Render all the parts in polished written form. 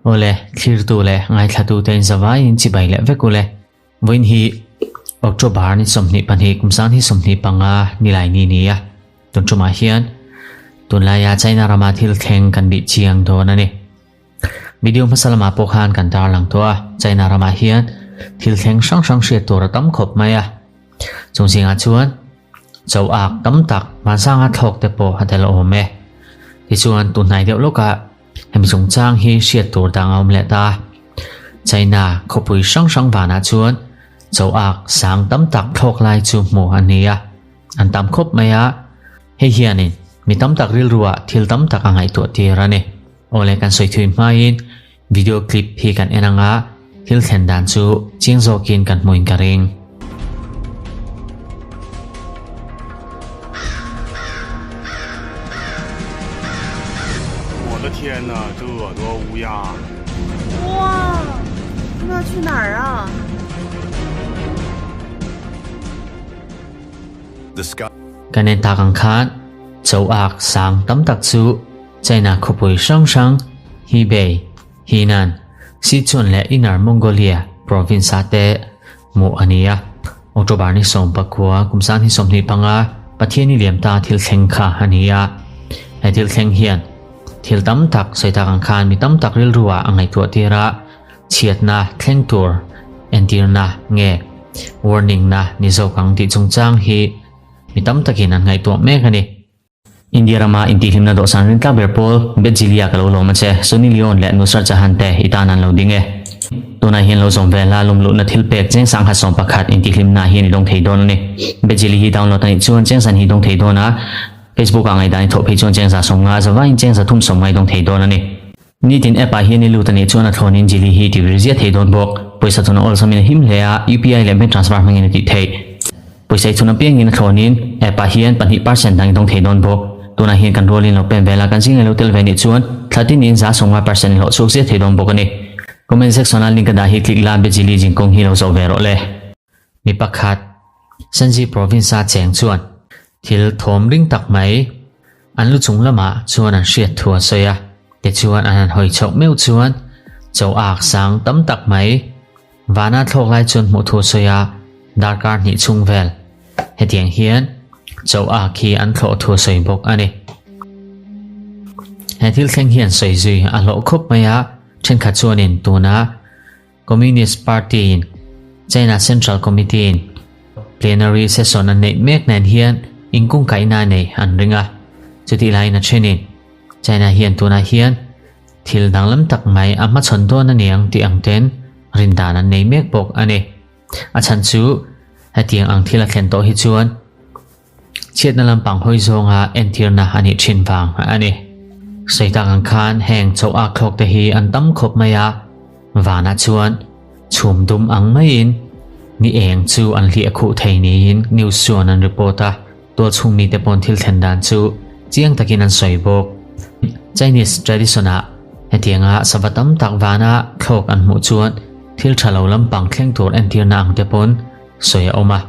Awle, thlirtu leh ngaithlatute in zavaiin chibai leh vek ule. Vawiin hi October ni 22 kum sang hi 25 nilai ni ni a. Tun tumah hian tunlaia China rama thil thleng kan bih chiang dawn a ni. Video hmasa lamah pawh khan kan tarlang tawh a, China ramah hian thil thleng hrang hrang hriat tur a tam khawp mai a. Chung zingah chuan cho ak tam tak vansanga thlawk te pawh a tel awm e. Tichuan tunhnai deuh lawkah hemi chungchang hi hriat tur dang a awm leh ta. China khawpui hrang hrang vanah chuan cho ak sang tam tak thlawk lai chu hmuh a ni a, an tam khawp mai a. Hei hianin mi tam tak rilruah thil tam tak a ngaihtuah tir a ni. Awle kan sawi thui hmain video clip hi kan en anga thil thlen dan chu chiang zawkin kan hmuin ka ring. 我的天哪，这多乌鸦！ 哇，他们要去哪儿啊？ The sky. Kan en tak ang khan cho ak sang tam tak chu China khawpui hrang hrang Hebei, Henan, Sichuan leh Inner Mongolia province-ah te hmuh a ni a. October ni 19 kum 2025 Pathian i liam ta thil thleng kha a ni a. He thil thleng hian thil tam tak sawi tak ang khan mi tam tak rilruah a ngaihtuah tir a, chhiatna thleng tur entirna nge warning-na ni zawk ang tih chungchang hi mi tam takin an ngaihtuah mek a ni. India rama intihhlimna dawhsan rintlak ber pawl Betzilia ka lo lawm a che, Sunny Leone leh Nusrat Jahan te i tan an lo ding e. Tunah hian lo zawm vel a lumluhna thil pek cheng sangha 11 intihhlimna hian i dawng thei dawn a ni. Betzili hi download a nih chuan cheng san hi dawng thei dawn a, Facebook ah ngaihdan i thawh phei chuan cheng za 50 zavaiin cheng za thum 50 i dawng thei dawn a ni. Nitin app ah hian i lut a nih chuan a thlawnin Jili hi ti vir ziah thei dawn bawk. Pawisa chhun a awlsamin a him hle a, UPI leh bank transfer hmangin a tih theih. Pawisa i chhun apiangin a thlawnin app ah hian 2% dang i dawng thei dawn bawk. Tunah hian kan rualin lo pen vel a, kan zing lo tel ve nih chuan thla tinin za 50% i hlawh chhuak ziah thei dawn bawk a ni. Comment section ah link a dah hi click la, Bejili zinkawng hi lo zawh ve rawh le. Mi pakhat Shanxi province a cheng chuan thil thawm ring tak mai an lu chung lamah chuan an hriat thu a sawi a, tichuan an han hawi chhoh meuh chuan cho ak sang tam tak mai vana thlawk lai chuan hmuh thu a sawi a, darkar hnih chhung vel hetiang hian cho ak hi an thlawh thu a sawi bawk a ni. He thil thleng hian sawi zui a hlawh khawp mai a, thenkhat chuanin tuna Communist Party in China Central Committee in plenary session an neih mek nen hian inkungkaihna nei an ring a. Chutih laiin a thenin China hian tunah hian thil danglam tak mai a hmachhawn dawn a niang tih ang ten rindan an nei mek bawk a ni. A chhan chu hetiang ang thil a thlen tawh hi chuan chhiatna lampang hawi zawnga entirna a nih thin vang a ni. Sawi tak ang khan heng chaw ak thlawk te hi an tam khawp mai a, vanah chuan chhum dum ang maiin ni eng chu an hliah khuh thei niin news chuan an report a, tual chhung mite pawn thil thlen dan chu chiang takin an sawi bawk. Chinese tradition ah hetianga sava tam tak vana thlawk an hmuh chuan thil tha lo lampang thleng tur entirna ang te pawn sawi a awm a.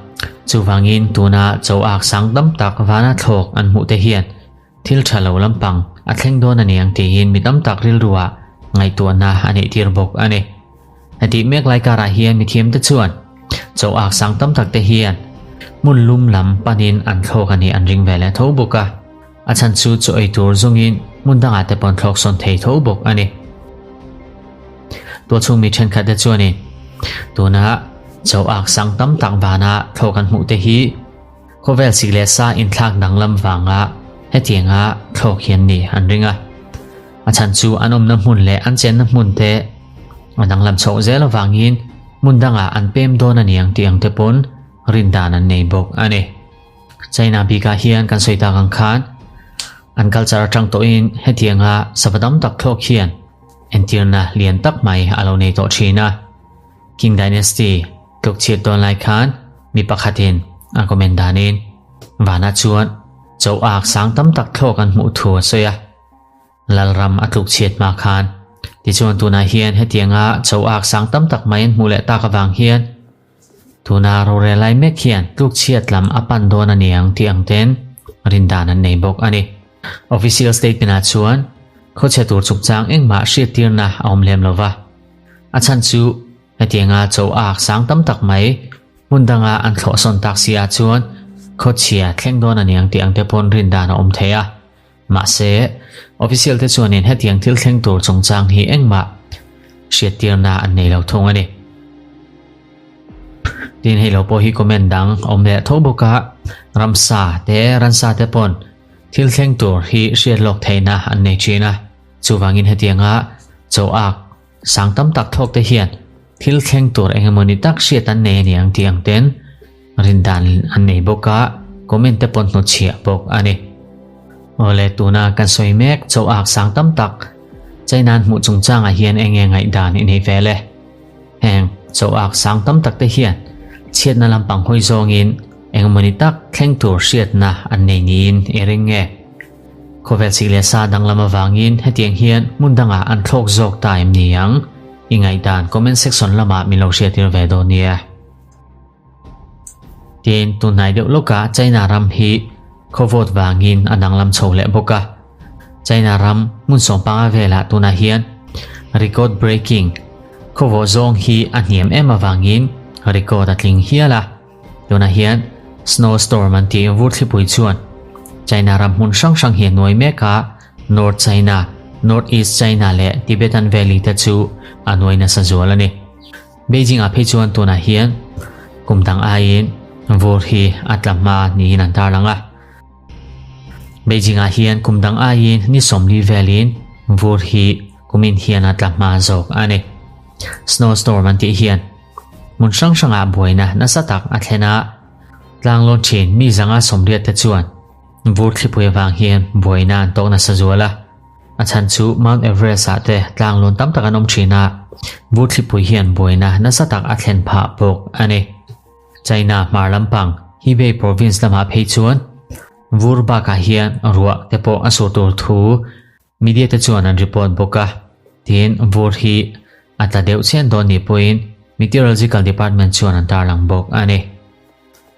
Chuvangin tuna chaw ak sang tam tak vana thlawk an hmuh te hian thil tha lo lampang a thleng dawn a ni ang tiin mi tam tak rilruah ngaihtuahna a neih tir bawk a ni. Heti mek lai karah hian mithiam te chuan chaw ak sang tam tak te hian hmun lum lam panin an thlawk a nih an ring ve leh tho bawk a. A chhan chu chaw ei tur zawngin hmun dangah te pawn thlawk sawn thei tho bawk a ni. Tual chhung mi thenkhat te chuanin tuna chaw ak sang tam tak vana thlawk an hmuh te hi khawvel sik leh sa inthlak danglam vanga hetianga thlawk hian ni an ring a. A chhan chu an awmna hmun leh an chenna hmun te a danglam chhoh zel avangin hmun dangah an pem dawn a niang tih ang te pawn rindan an nei bawk a ni. China bikah hian kan sawi tak ang khan an culture atang tawhin hetianga sava tam tak thlawk hian entirna lian tak mai a lo nei tawh thin a. Qing Dynasty tluk chhiat dawn lai khan mi pakhatin a comment danin vanah chuan chaw ak sang tam tak thlawk an hmuh thu a sawi a. Lalram a tluk chhiat hma khan tichuan tunah hian hetianga chaw ak sang tam tak mai an hmuh leh tak avang hian tuna rorel lai mek hian tluk chhiat lam a pan dawn a niang tih ang ten rindan an nei bawk a ni. Official statement ah chuan khawchhe tur chungchang engmah hriattirna a awm lem lova. A chhan chu hetianga chaw ak sang tam tak mai hmun danga an thlawh sawn tak si ah chuan khawchhia thleng dawn a niang tih ang te pawn rin dan a awm thei a. Mahse, official te chuanin hetiang thil thleng tur chungchang hi engmah hriattirna an nei lo thung a ni. Tin hei lo pawh hi comment dang awm leh tho bawk a, ramsa te ransa te pawn thil thleng tur hi hriat lawk theihna an nei thin a, chuvangin hetianga chaw ak sang tam tak thawk te hian thil thleng tur eng emawni tak hriat an nei a ni ang tih ang ten rindan an nei bawk a, comment te pawn hnutchhiah bawk a ni. Awle tuna kan sawi mek chaw ak sang tam tak China an hmuh chungchangah hian eng nge ngaihdan i nei vel e? Heng chaw ak sang tam tak te hian chhiatna lampang hawi zawngin engmawni tak thleng tur hriatna an nei niin i ring nge? Khawvel sik leh sa danglam avangin hetiang hian hmun dangah an thlawk zawk ta em ni ang? I ngaihdan comment section lamah min lo hriattir ve dawn nia. Tin, tunhnai deuh lawkah China ram hi khawvawt vangin a danglam chho leh bawk a. China ram hmun sawmpanga velah tunah hian record breaking khawvawh zawng hi a hniam em avangin record a tling hial a. Tunah hian snow storm an tih vur thlipui chuan China ram hmun hrang hrang hi a nuai mek a, North China, North East China leh Tibetan Valley te chu a nuai nasa zual a ni. Beijing ah phei chuan tunah hian kum dang aiin vur hi a tla hma niin an tarlang a. Beijing ah hian kum dang aiin ni 40 velin vur hi kumin hian a tla hma zawk a ni. Snowstorm an tih hian hmun hrang hrangah buaina nasa tak a thlen a, tlanglawn thin mi 180 te chuan vur thlipui avang hian buaina an tawk nasa zual a. A chhan chu Mount Everest ah te tlanglawn tam tak an awm thin a, vur thlipui hian buaina nasa tak a thlen phah bawk a ni. China hmar lampang Hebei province lamah phei chuan vur bakah hian ruah te pawh a sur tur thu media te chuan an report bawk a. Tin, vur hi a tla deuh chian dawn ni pawhin Meteorological Department chuan an tarlang bawk a ni.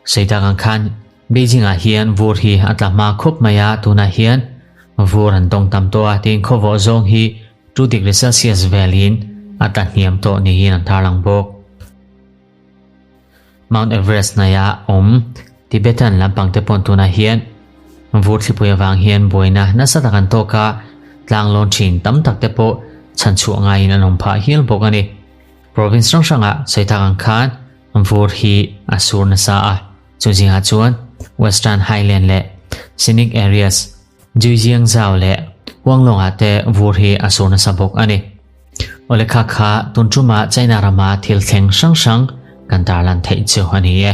Sawi tak ang khan Beijing ah hian vur hi a tla hma khup mai a, tunah hian vur an tawng tam tawh a, tin khawvawh zawng hi 2 degree Celsius velin a tla hniam tawh niin an tarlang bawk. Mount Everest hnaia awm Tibetan lampang te pawn tunah hian vur thlipui avang hian buaina nasa tak an tawk a, tlanglawn thin tam tak te pawh chhanchhuah ngaiin an awm phah hial bawk a ni. Province hrang hrangah sawi tak ang khan vur hi a sur nasa a, chu zingah chuan Western Highland leh Scenic Areas, Zhujiang Zhao leh Huanglongah te vur hi a sur nasa bawk a ni. Awle kha kha tun ṭuma China rama thil thleng hrang hrang kan tarlan theih chu a ni e.